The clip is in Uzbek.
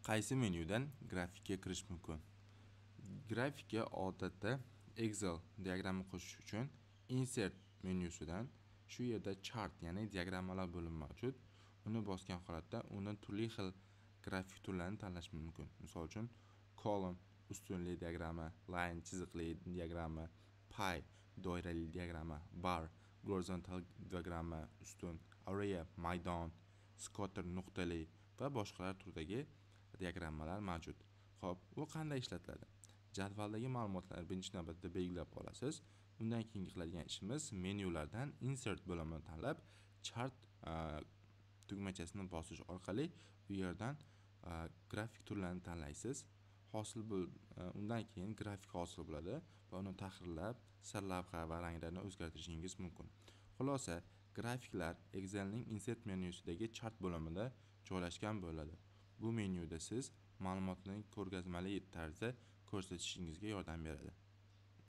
Qaysi menyudan grafikka kirish mumkin? Grafikka odatda Excel diagramma qo'shish uchun Insert menyusidan shu yerda Chart, ya'ni diagrammalar bo'limi mavjud. Uni bosgan holatda undan turli xil grafik turlarini tanlash mumkin. Misol uchun, column ustunli diagramma, line chiziqli diagramma, pie doirali diagramma, bar gorizontal diagramma, ustun, area maydon, scatter nuqtali va boshqalar turdagi diagrammalar mavjud. Xo'p, u qanday ishlatiladi? Jadvaldagi ma'lumotlarni birinchi navbatda belgilab olasiz. Undan keyingi qiladigan ishimiz menyulardan Insert bo'limini tanlab, Chart tugmachasini bosish orqali u yerdan grafik turlarini tanlaysiz. Undan keyin grafik hosil bo'ladi va uni tahrirlab, sarlavha va ranglarini o'zgartirishingiz mumkin. Xulosa, grafiklar Excelning Insert menyusidagi Chart bo'limida joylashgan bo'ladi. Bu menyuda siz ma'lumotni ko'rgazmali tarzda ko'rsatishingizga yordam beradi.